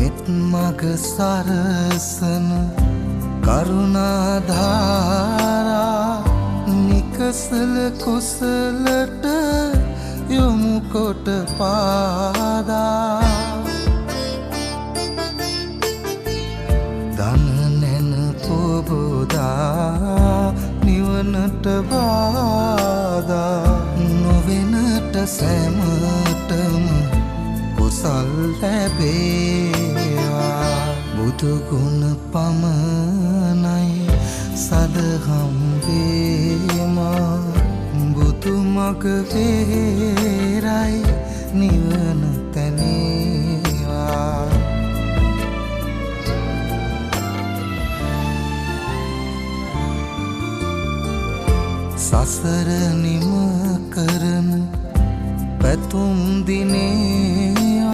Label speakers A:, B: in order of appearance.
A: මෙත් මග සරසන කරුණා ධාරා නිකසල කුසලට යොමු කොට පාදා. දන නැන පොබෝදා නිවනට බාධා නොවෙනට සැමටම කුසල් ලැබේවා. බුදු ගුණ පමණයි සදහම් වේමා. බුදු මග වේරයි නිවන තැනේවා. සසර නිම